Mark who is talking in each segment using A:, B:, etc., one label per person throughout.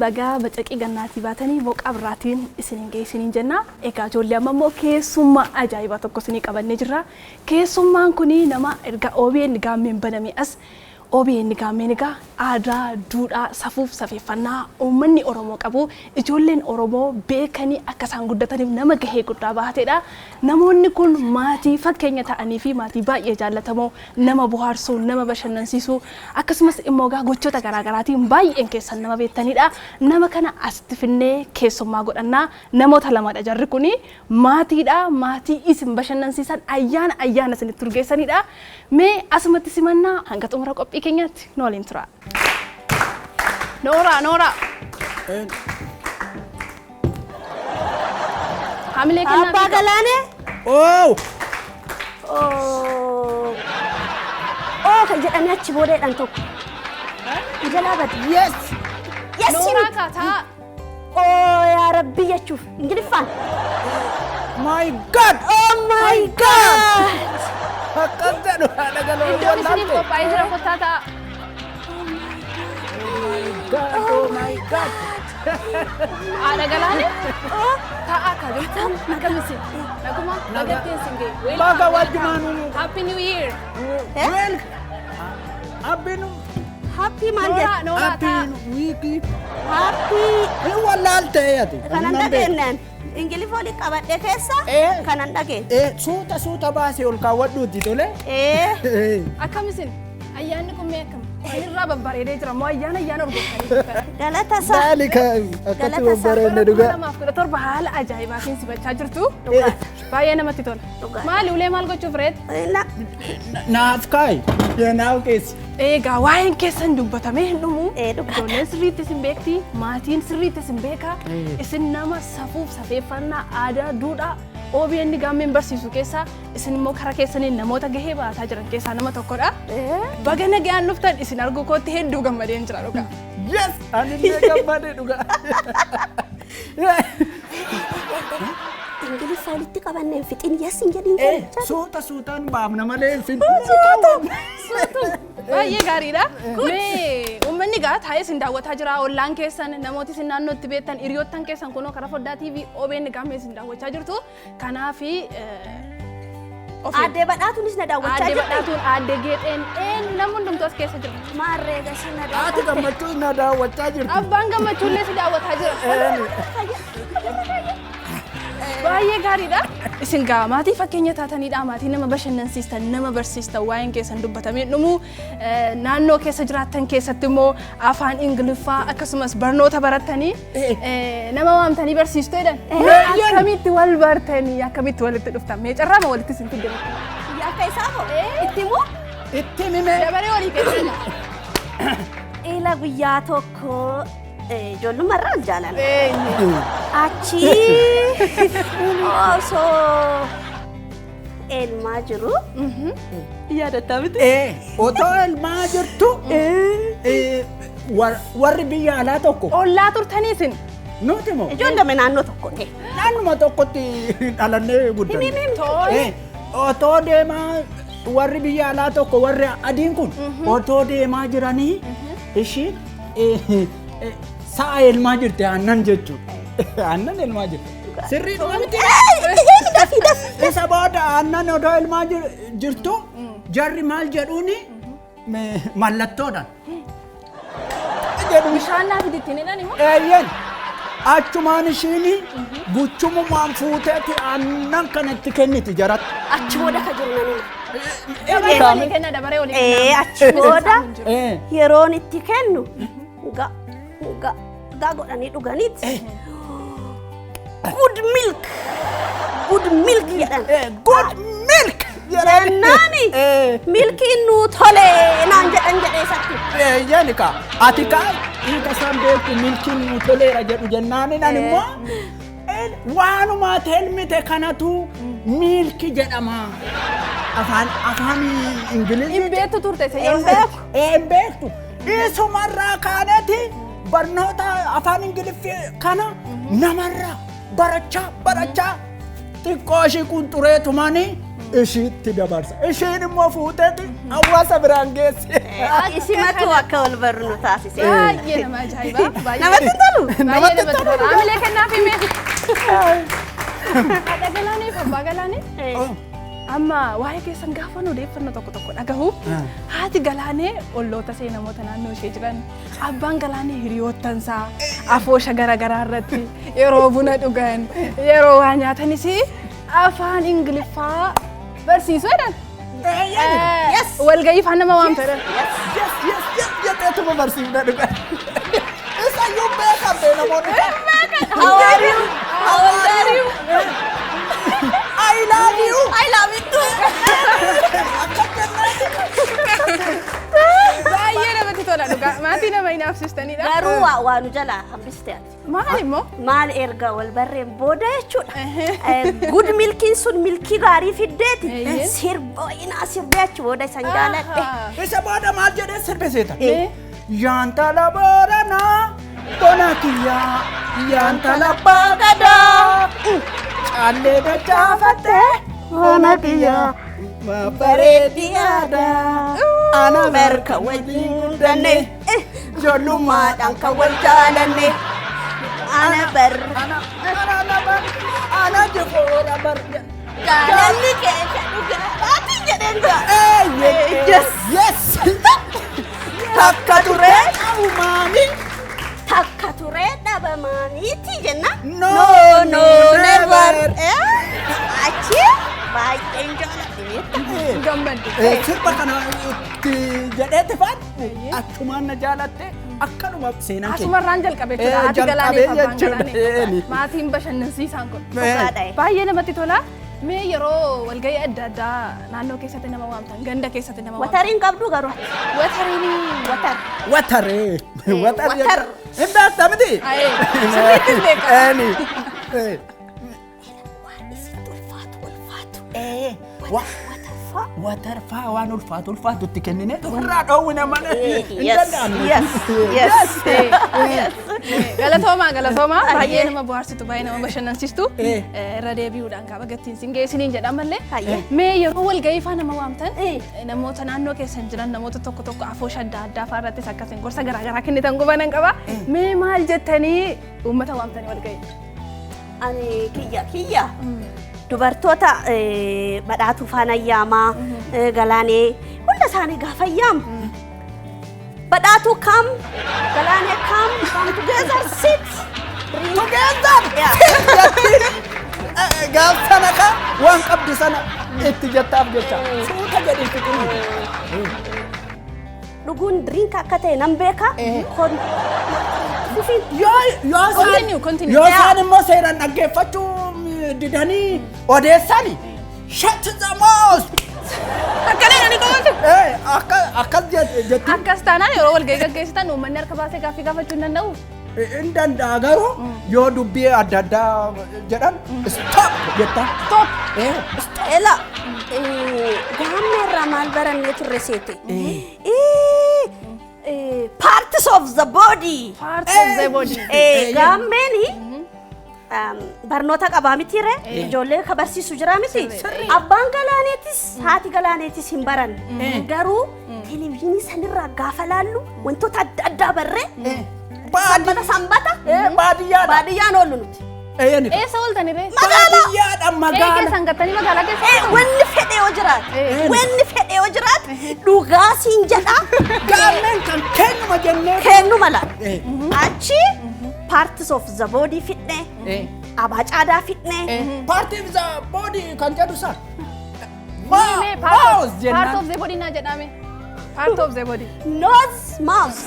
A: Bagaa bacaqii gannaatii baatanii boqaa birraatiin isiniin ga'e isiniin jenna. Egaa ijoollee, amma immoo keessummaa ajaa'ibaa tokko isinii qabannee jirra. Keessummaan kuni nama erga OBN Gaammeen baname as. OBN Gaammeen egaa aadaa, duudhaa, safuuf safeeffannaa uummanni Oromoo qabu ijoolleen Oromoo beekanii akka isaan guddataniif nama gahee guddaa bahateedha. Namoonni kun maatii fakkeenya ta'anii fi maatii baay'ee jaallatamoo, nama bohaarsuu, nama bashannansiisuu, akkasumas immoo egaa gochoota garaagaraatiin baay'een keessan nama beektanidha. Nama kana asitti finnee keessummaa godhannaa. Namoota lamadha jarri kuni, maatiidha. Maatii isin bashannansiisan, ayyaana ayyaana isinitti urgeessanidha. Mee asumatti simannaa, hanga xumura qophii keenyaatti nu waliin tura. Nooraa, nooraa. Haamilee kennaa.
B: Abbaa Galaanee.
C: Oh!
B: Oo Oo kan jedhanii achi boodeedhaan tokko. Jalaa bade.
C: Yes!
B: Yes!
A: Nooraa kaataa.
B: Oo yaa Rabbi jechuuf Ingiliffaan.
C: My God!
B: Oh my God!
C: Akkas jedhu haadha galoo.
A: Iddoon isiniif qophaa'ee jira, kottaa ta'a.
C: God, oh my God!
A: Haadha Galaanee. Taa'aa kaa jirtu. Akkam isin? Naguma nagattiin isin ga'e.
C: Baga wajjumaanuu.
A: Happy New Year.
C: Well, Abbiin
B: Happy maal jedha?
A: Nooraa, nooraa ta'a.
C: Abbiin wiikii.
B: Happy.
C: Hin wallaalte ati.
B: Kanan dhageenyaan. Ingiliffa waliin qabadhe keessa kanan dhageenye.
C: Suuta suuta baasee ol kaawwadhuuti tole.
A: Akkam isin? Ayyaanni kun mee akkam? Isinirraa babbareedee jira moo ayyaana ayyaana urgooftanii jirtan?
B: Galata isaa.
C: Maali akkatti
B: Galata isaa.
C: babbareedne dhugaa.
A: 2017 haala ajaa'ibaatiin simachaa jirtu. Baay'ee namatti tola.
B: Dhugaa.
A: Maali, ulee maal gochuuf reet?
B: Na.
C: Naaf kaayi. Naaf keessa.
A: Egaa waa'een keessan dubbatamee hin dhumu.
B: Dhugaa.
A: Ijoolleen sirriitti isin beekti, maatiin sirriitti isin beeka. Isin nama safuuf safeeffannaa, aadaa, duudhaa OBN Gaammeen barsiisu keessaa, isin immoo karaa keessaniin namoota gahee baataa jiran keessaa nama tokkodha. Baga nagaan dhuftan, isin arguu kootti hedduu gammadeen jira dhugaa.
C: Yes! Anillee gammadee dhugaa.
B: Ingiliffa walitti qabanneen fixin, yes hin jedhin.
C: Suuta suutaan baafna malee hin fixnu.
A: Baay'ee gaariidha. Mee uummanni gaa taa'ee isin daawwataa jira. Ollaan keessan, namooti isin naannootti beektan, hiriyoottan keessan kunoo karaa foddaa TV OBN Gaammee isin daawwachaa jirtu. Kanaafi
B: Aaddee Badhaatuunis na daawwachaa
A: Aaddee
B: jirti.
A: Badhaatuun, Aaddee Geexeen, eenyu, namni hundumtuu as keessa jira.
B: Maarree gasii na
C: Haati
B: daawwatte.
C: Gammachuu na daawwachaa jirti.
A: Abbaan Gammachuullee si daawwataa jira. Baay'ee gaariidha. Isin gaa maatii fakkeenya taatanidha. Maatii nama bashannansiistan, nama barsiistan, waa'een keessan dubbatamee dhumu. Naannoo keessa jiraattan keessatti immoo afaan Ingiliffaa akkasumas barnoota barattanii nama waamtanii barsiistu jedhan. Akkamitti wal bartanii, akkamitti walitti dhuftan? Mee carraama walitti isin fidde?
B: Akka isaa hoo? Itti himuu?
C: Itti himime.
A: Dabaree walii keessan.
B: Ila guyyaa tokko ijoollummaarraa ol jaalala. Achi osoo elmaa jiru yaadataa miti.
C: Otoo elmaa jirtu warri biyya alaa tokko.
A: Ollaa turtanii isin?
C: Nuti moo?
B: Ijoollome naannoo tokko ta'e.
C: Naannuma tokkotti dhalannee guddanne.
A: Tole.
C: Otoo deemaa warri biyya alaa tokko, warri adiin kun otoo deemaa jiranii, ishiin sa'a elmaa jirti, aannan jechuudha. Aannan elmaa jirti. Sirrii dhuma miti.
B: Dafi dafi.
C: Isa booda aannan odoo elmaa jirtu jarri maal jedhuuni, mallattoodhaan jedhu.
A: Bishaan naa fidi ittiin jedhan immoo.
C: Eeyyen, achumaan ishiin buchumumaan fuuteeti aannan kanatti kenniti jaratti.
B: Achi booda ka jiru nan hima.
A: Dabaree walii kenna, dabaree walii kenna.
B: Achi booda
C: Eh,
B: yeroon itti kennu ga ga ga godhanii dhuganiiti. "Good milk, good milk" jedhan.
C: "Good milk" jedhan.
B: Jennaani milkiin nuu tole naan jedhan jedhee isatti.
C: Eeyyani kaa, ati kaa hiika isaan beektu, milkiin nuu toleera jedhu jennaanin ani immoo waanuma ati elmite kanatu milk jedhama. Afaan Ingilizii.
A: Hin beektu turte isa yeroo
B: Hin beeku.
C: Hin beektu. Isumarraa kaaneeti barnoota afaan Ingiliffii kana namarraa barachaa barachaa xiqqoo ishii qunxureetumanii ishiitti dabarsa. Ishiin immoo fuuteeti Hawaasa biraan geesse.
B: Isimatu akka wal barru nu taasise.
A: Baay'ee nama ajaa'iba.
B: Namatti tolu.
A: Baay'ee namatti tolu. Haamilee kennaaf himee. Haadha Galaanee fi abbaa Galaanee. Amma waa'ee keessan gaafa nu odeeffannoo tokko tokko dhagahu, haati Galaanee olloota ishee, namoota naannoo ishee jiran, abbaan Galaanee hiriyoottansaa afoosha garaagaraa irratti yeroo buna dhugan, yeroo waa nyaatanis afaan Ingiliffaa barsiisuu jedhan.
B: Yes.
A: Walga'ii afaan nama waamta jedhan.
C: Yes, jetteetuma barsiifna dhuga. Isayyuu beekan bee namoonni.
B: How are you?
A: How are you?
C: I love you.
B: I love you too.
C: Akka jennaan.
A: Baay'ee namatti tola dhugaa. Maatii nama hinaafsistanidha.
B: Garuu waa nu jalaa hambiste ati.
A: Maal immoo?
B: Maal erga wal barreen booda jechuudha. Good milkiin sun milkii gaarii fiddeeti. Sirba inaa sirbee achi booda isan jaaladhe.
C: Isa booda maal jedhee sirbe seeta? Yaantala Booranaa bona kiyyaa, yaantala Baagadaa caallee dachaafattee bona kiyyaa bareeddi aadaa ana
B: Merka wajjin guddanne,
C: ijoollummaadhaan
B: kan wal jaalanne. Ana bar
C: ana ana bar ana jifoora bar
B: jaalalli kee kan dhugaadhaati jedheen jaa.
C: Yes, yes, takka ture qabumaani.
B: Takka turee dhabamaaniiti jenna.
C: No,
B: no,
C: never.
B: Never. Achi baay'een jaaladhe beektaa.
A: Gammadde.
C: Sirba kana itti jedheetti faan achumaan na jaalatte, akkanuma seenaan keenya.
A: Asumarraan jalqabe jechuudha. Haati Galaanee fi
C: Jalqabee
A: abbaan
C: jechuudha.
A: Galaanee. Maatiin bashannansiisaan kun.
B: Dhugaadha.
A: Baay'ee namatti tola. Mee yeroo walga'ii adda addaa naannoo keessatti nama waamtan, ganda keessatti nama waamtan.
B: Watariin qabdu garuu.
A: Watariin.
B: Watar.
C: Wataree.
B: Watar.
C: Hin beekta miti?
A: Ayee, sirriitti beeka.
C: Eeni.
B: Waan isitti ulfaatu ulfaatu.
C: Watarfaa. Watarfaa waan ulfaatu ulfaatu itti kennine ofirraa dhoowwina malee hin danda'amu.
B: Yes.
A: Galatoomaa, galatoomaa, baay'ee nama bohaarsitu, baay'ee nama bashannansiistu. Irra deebi'uudhaan qaba gattiin sin geessiniin jedha mallee. Mee yeroo walga'ii faa nama waamtan, namoota naannoo keessan jiran, namoota tokko tokko afoosha adda addaa faa irrattis akkasiin gorsa garaagaraa kennitan gubanan qaba. Mee maal jettanii uummata waamtanii walga'ii?
B: Ani kiyya kiyya. Dubartoota Badhaatuu faana yaamaa, Galaanee hunda isaanii gaafa yaamu. Badhaatuu kam, Galaanee kam, come together, sit.
C: Together. Gaaf sana ka waan qabdu sana itti jettaaf jecha. Suuta jedhi fiqini.
B: Dhuguun drink akka ta'e nan beeka. Kon fufiin.
C: Yoo isaan
A: Continue, continue.
C: Yoo isaan immoo seeraan dhaggeeffachuu didanii odeessani, "Shut the mouth."
A: Akkana jedhanii qabatu.
C: Akka akkas jetti.
A: Akkas taanaan yeroo walga'ii gaggeessitan uummanni harka baasee gaaffii gaafachuu hin danda'u.
C: Hin danda'a, garuu yoo dubbii adda addaa jedhan "Stop" jetta.
A: Stop.
C: Stop.
B: Ela gaammee irraa maal barannee turre seete? Parts of the body.
A: Parts of the body.
B: Gaammeeni barnoota qabaa mitiire, ijoollee ka barsiisu jira miti. Abbaan Galaaneetis haati Galaaneetis hin baran. Garuu televezyiinii sanirraa gaafa laallu wantoota adda addaa barree sanbata sanbata
C: Baadiyyaadha.
B: Baadiyyaan oollu nuti.
C: Eeyyani.
A: Eessa ooltani ree?
C: Baadiyyaadha,
A: Ee,
C: magaala.
A: keessan gattanii magaalaa keessa ooltan?
B: Wanni fedhe yoo jiraate, wanni fedhe yoo jiraate, dhugaa siin jedha.
C: Gaammeen kan keenyuma jennee.
B: Kennu mala. Achi parts of the body fidne, abacaadaa fidne.
C: Part of the body kan jedhu san.
A: Mee
C: Mouse
A: part
C: jennaan.
A: of the body naa jedhame. Part of the body.
B: Nose, mouth,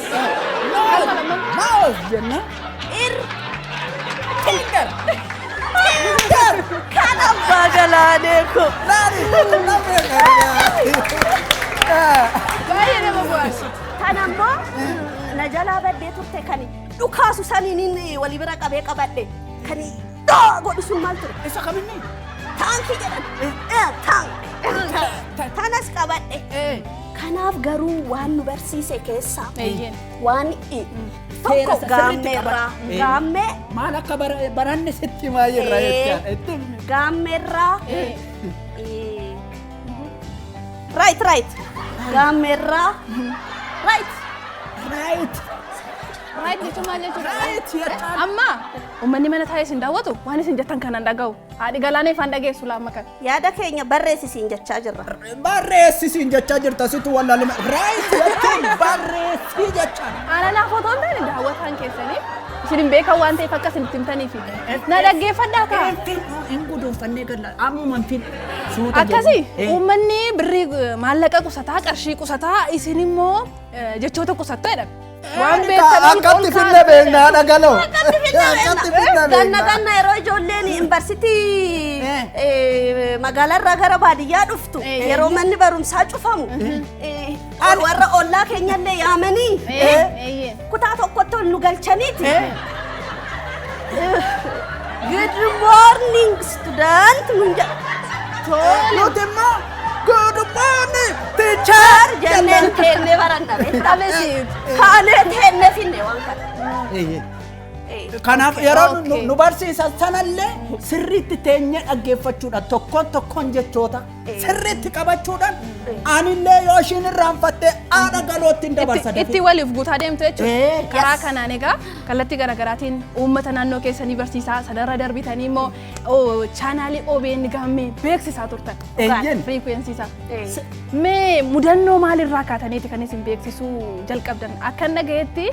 C: Mouse jennaan.
B: Ear,
C: Finger. Finger.
B: Kan abbaa Galaanee kun.
C: Laali.
A: Baay'ee nama bohaarsitu.
B: Kan ammoo na jalaa baddee turte, kan dhukaasu saniin inni walii bira qabee qabadhe, kan dhoo godhu sun maal ture?
C: Isa kaminni?
B: Taankii jedhan. Tank. Tanas qabadhe. Kanaaf garuu waan nu barsiise keessaa waan
C: Seera
B: tokko
C: isa sirriitti
B: gaammeerraa
C: qabadhe.
B: Gaammee
C: Maal akka baranne sitti himaa jirra jechaadha. Itti himi.
B: Gaammeerraa right right. Gaammeerraa. Right.
C: Right.
A: Right jechuun maal jechuudha?
C: Right jechaan.
A: Amma uummanni mana taa'ee isin daawwatu waan isin jettan kanan dhaga'u. Haadhi galaanee ifaan dhageessu laamma kana.
B: Yaada keenya barreessisiin jechaa jirra.
C: Barreessisiin jechaa jirta situ wallaalima. Right jechuun barreessii jechaan.
A: Aananaaf otoo hin taane daawwataan keessanii isin hin beekan waan ta'eef akka isin itti himtaniifi. Na dhaggeeffadhaa kaa.
C: Hin fidhu hin guduunfannee galla ammuma hin fidhu. Suuta
A: Akkasii
C: jedhu.
A: uummanni birrii maallaqa qusataa qarshii qusataa isin immoo jechoota qusattu jedhama. Waan beektan ol
C: Akkatti
A: ol
C: finne
A: kaa'aa
C: beekna haadha galoo.
B: Akkatti finne
C: Akkatti
B: beekna.
C: finne
B: Ganna
C: beekna.
B: ganna yeroo ijoolleen yuunivarsiitii magaalarraa gara baadiyyaa dhuftu yeroo manni barumsaa cufamu warra ollaa keenyallee yaamanii kutaa tokkotti ol nu galchaniiti. Good morning, student nun jedhu.
C: Nuti immoo good morning, teacher
B: jenneen teennee baranna beektaa. Kaanee teennee finne waan kana.
C: Kanaaf yeroo nu barsiisan sanallee sirriitti teenyee dhaggeeffachuudhaan tokkoon tokkoon jechoota sirriitti qabachuudhaan anillee yoo ishiin irraanfatte haadha galootti hin dabarsa.
A: Itti waliif guutaa deemtu jechuudha. Karaa kanaan egaa kallattii garaagaraatiin uummata naannoo keessanii barsiisaa sanarra darbitanii immoo chaanaalii OBN Gaammee beeksisaa turtan.
C: Eeyyen.
A: Frequency isaa. Mee mudannoo maalirraa kaataniiti kan isin beeksisuu jalqabdan? Akka inni dhagayetti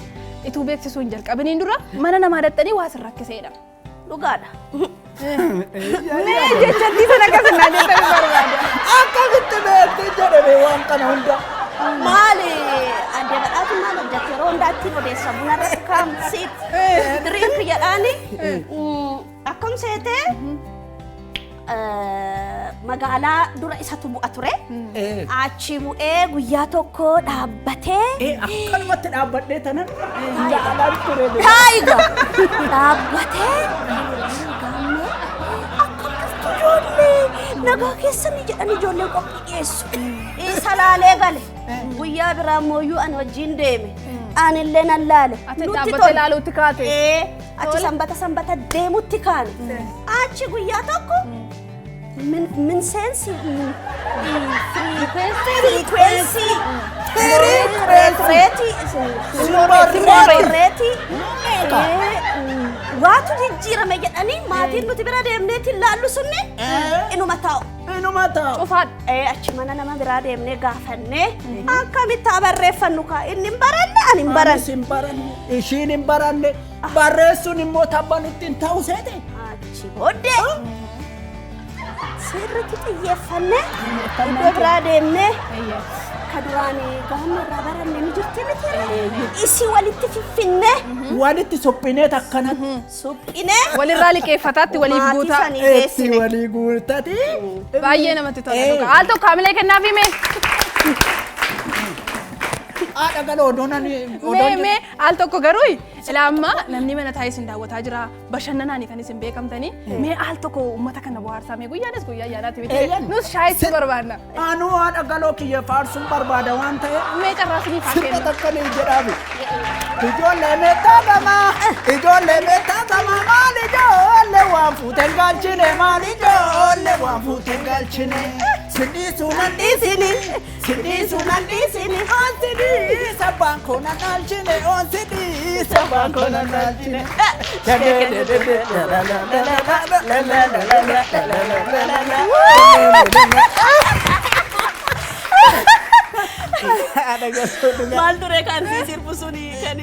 A: ituu beeksisuu hin jalqabiniin dura mana namaa dhattanii waa sin rakkiseedha.
B: Dhugaadha.
A: Mee jechattii sana akkas naa jettanii barbaada.
C: Akkamitti beekti jedhame waan kana hunda.
B: Maali adde badhaatu maal hojjette yeroo hundaa ittiin odeessa buna irratti come sit drink jedhaani akkam seetee magaalaa dura isatu bu'a ture. Achi bu'ee guyyaa tokko dhaabbatee
C: Akkanumatti dhaabbadhee tanan jaalaan ture.
B: Taayiga dhaabbatee gaammee akkam jirtu ijoollee nagaa keessanii jedhan ijoolleen qophii dhiyeessu. Isa laalee gale guyyaa biraa mooyyuu ani wajjin deeme anillee nan laale.
A: Ati
B: Nutti
A: dhaabbattee
B: tole.
A: laaluutti kaate.
B: Ee, achi
A: Tole.
B: Sanbata sanbata deemutti kaane. Achi guyyaa tokko min min seensi frequency rate rate waatu jijjiirame jedhanii maatiin nuti bira deemneetiin laallu sunni inuma taa'u.
C: Inuma taa'u.
A: Cufaadha.
B: Achi mana nama biraa deemnee gaafannee akkamitti haa barreeffannu kaa inni hin baranne ani hin
C: Anis
B: baranne.
C: hin baranne, ishiin hin baranne, barreessuun immoo tabba nutti hin ta'u seete.
B: Achi booddee sirriitti xiyyeeffannee iddoo biraa deemnee ka duraan gaama irraa baranne ni jirti miti isii walitti fiffinnee
C: Walitti suphinee akkanatti.
B: suphinee
A: Walirraa liqeeffataatti waliif
B: maatii
A: guutaa.
B: sanii
C: Itti
B: geessine.
C: walii guutati.
A: Baay'ee namatti tola dhugaa. Al tokko haamilee kennaa fi mee.
C: Haadha galoo odoon ani.
A: Mee mee al tokko garuu ilaa amma namni mana taa'ee isin daawwataa jira bashannanaani kan isin beekamtanii mee al tokko uummata kana bohaarsaa mee guyyaanis guyyaa ayyaanaati miti
C: Eeyyan.
A: nus shaayitti barbaanna.
C: Anuu haadha galoo kiyya faarsuun barbaada waan ta'eef.
A: Mee carraa isiniif haa
C: Sirba
A: kennu.
C: takka ni jedhaami. Ijoollee meettaa gamaa, ijoollee meettaa gamaa, maal ijoollee waan fuuteen galchine, maal ijoollee waan fuuteen galchine. Sidhiisuu nan dhiisini, sidhiisuu nan dhiisini, on sidhiisa abbaan koo nan dhaalchine, on sidhiisa abbaan koo nan dhaalchine.
B: Maal ture kan si sirbu suni kan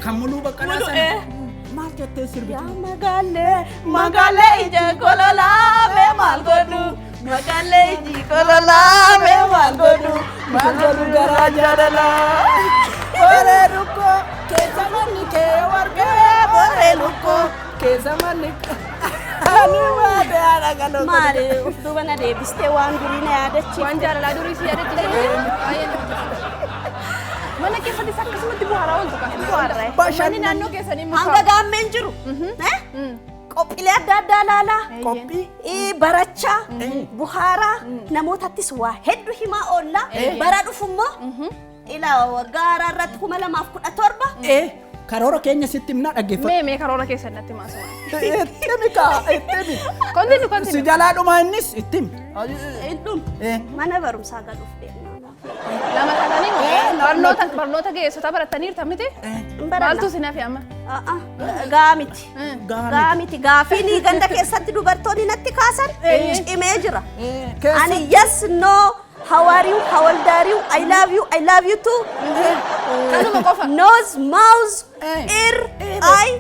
C: Kan muluu baqqalaa
B: Muluu,
C: sana. Maal jettee sirbitu?
B: Yaa magaalee magaalee ija kololaa mee maal godhu magaalee iji kololaa mee maal godhu
C: Maal godhu garaa jaalalaa. Boree lukkoo keessa manni kee warqee boree lukkoo keessa manni. Ani maate haadha galoo.
B: Maali of duuba na deebistee waan durii na yaadachiifte.
A: Waan jaalalaa durii si yaadachiise baay'ee namatti tola. Mana keessattis akkasumatti bohaaraa ooltu kan.
B: Bohaarra.
A: Manni naannoo keessanii muka.
B: Hanga gaammeen jiru. Qophiilee adda addaa laalaa.
C: Qophii.
B: Barachaa, buhaaraa, namootattis waa hedduu himaa oolla. Bara dhufummoo ilaa waggaa haaraa irratti 2017.
C: Karoora keenya sitti himnaa dhaggeeffadhu.
A: Mee mee karoora keessan natti maasuma.
C: Itti himi kaa itti himi.
A: Continue
C: Si
A: continue.
C: jalaa dhumaa innis itti himi.
B: Hin dhumu. Mana barumsaa galuuf deemna.
A: Lama taatanii moo?
C: Eh, lama.
A: Barnoota ga'eessota barattaniirta miti?
B: Hin baranna.
A: Maaltu isin hafe amma?
B: Gaa miti.
C: Gaa
B: Gaa miti. Gaafiin ganda keessatti dubartoonni natti kaasan cimee jira.
C: Keessa
B: Ani yes, no, how are you, how old are you, I love you, I love you too.
A: Kanuma qofa.
B: Nose, mouth, ear,
C: Ear.
B: eye,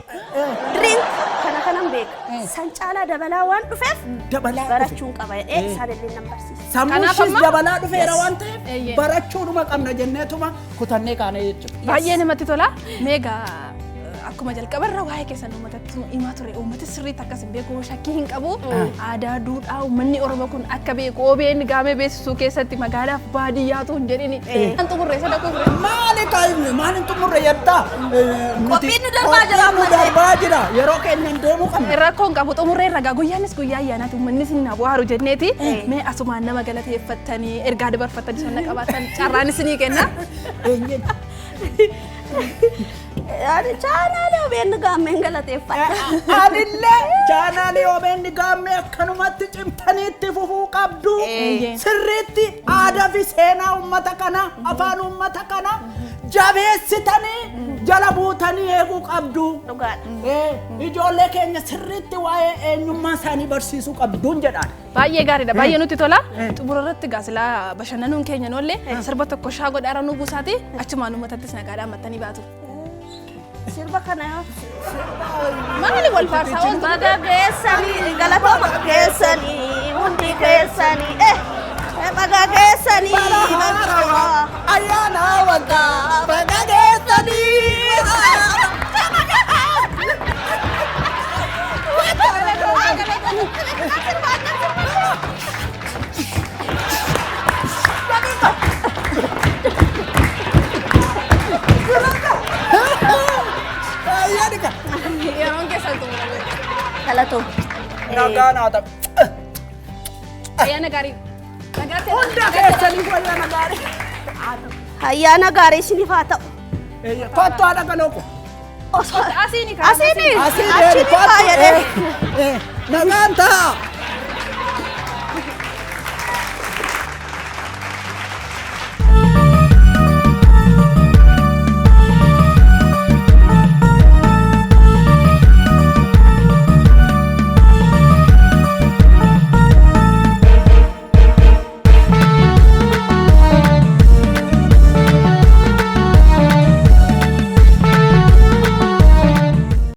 B: drink. Kana kanan beeka. San caalaa dabalaa waan dhufeef
C: dabalaa dhufe.
B: barachuun qaba jedhee isaan illee nan barsiisa.
C: Sammuun
A: Kanaaf
C: ishees
A: amma-
C: dabalaa dhufeera waan ta'eef barachuudhuma qabna jenneetuma kutannee kaane jechuudha.
A: Baay'ee namatti tola. Meegaa akkuma jalqabarra waa'ee keessan uummatatti himaa ture. Uummati sirriitti akkas hin beeku, shakkii hin qabu. Aadaa duudhaa uummanni Oromoo kun akka beeku OBN gaamee beeksisuu keessatti magaalaaf baadiyyaatu hin jedhini. Kan xumurre sana ture.
C: Maali kaayimne maali xumurre jettaa?
B: Qophiin nu darbaa jira
C: Qophiin nu
B: ammallee.
C: darbaa jira. Yeroo keenya hin deemuu qabna.
A: Rakkoon qabu xumurree ragaa guyyaanis guyyaa ayyaanaati uummanni sin na bu'aaru jenneeti. Mee asumaan nama galateeffattanii ergaa dabarfattanii sonna qabaatan carraan isinii kenna.
C: Eenyeen.
B: Ani chaanaalee OBN gaammeen galateeffadha.
C: Anillee chaanaalii OBN gaammee akkanumatti cimtanii itti fufuu qabdu. Sirriitti aadaa fi seenaa uummata kanaa, afaan uummata kanaa jabeessitanii jala buutanii eeguu qabdu.
B: Dhugaadha.
C: Ijoollee keenya sirriitti waa'ee eenyummaa isaanii barsiisuu qabduun jedhaan.
A: Baay'ee gaariidha. Baay'ee nutti tola. Xumura irratti gaasilaa bashannanuun keenya noollee sirba tokko shaa godhaara nu buusaati achumaan uummatattis nagaadhaan mattanii baatu.
B: Sirba kana yoo
A: Maali wal faarsaa ooltu?
B: Baga geessanii galatooma geessanii hundi keessanii baga geessanii
C: Bara haarawaa ayyaana waggaa baga geessanii. Ayyaani ka.
A: Yeroon keessan xumurame.
B: Galatooma.
C: Nagaa naa ta'u.
A: Ayyaana gaarii. Nagaatti.
C: Hunda keessanii ayyaana gaarii.
B: Ayyaana gaarii isiniif haa ta'u.
C: Kottu haadha galoo.
A: Asiini karaa.
B: Asiini
C: Asii
B: achiini
C: deemi
B: kaayadhe.
C: kottu. Nagaan ta'a.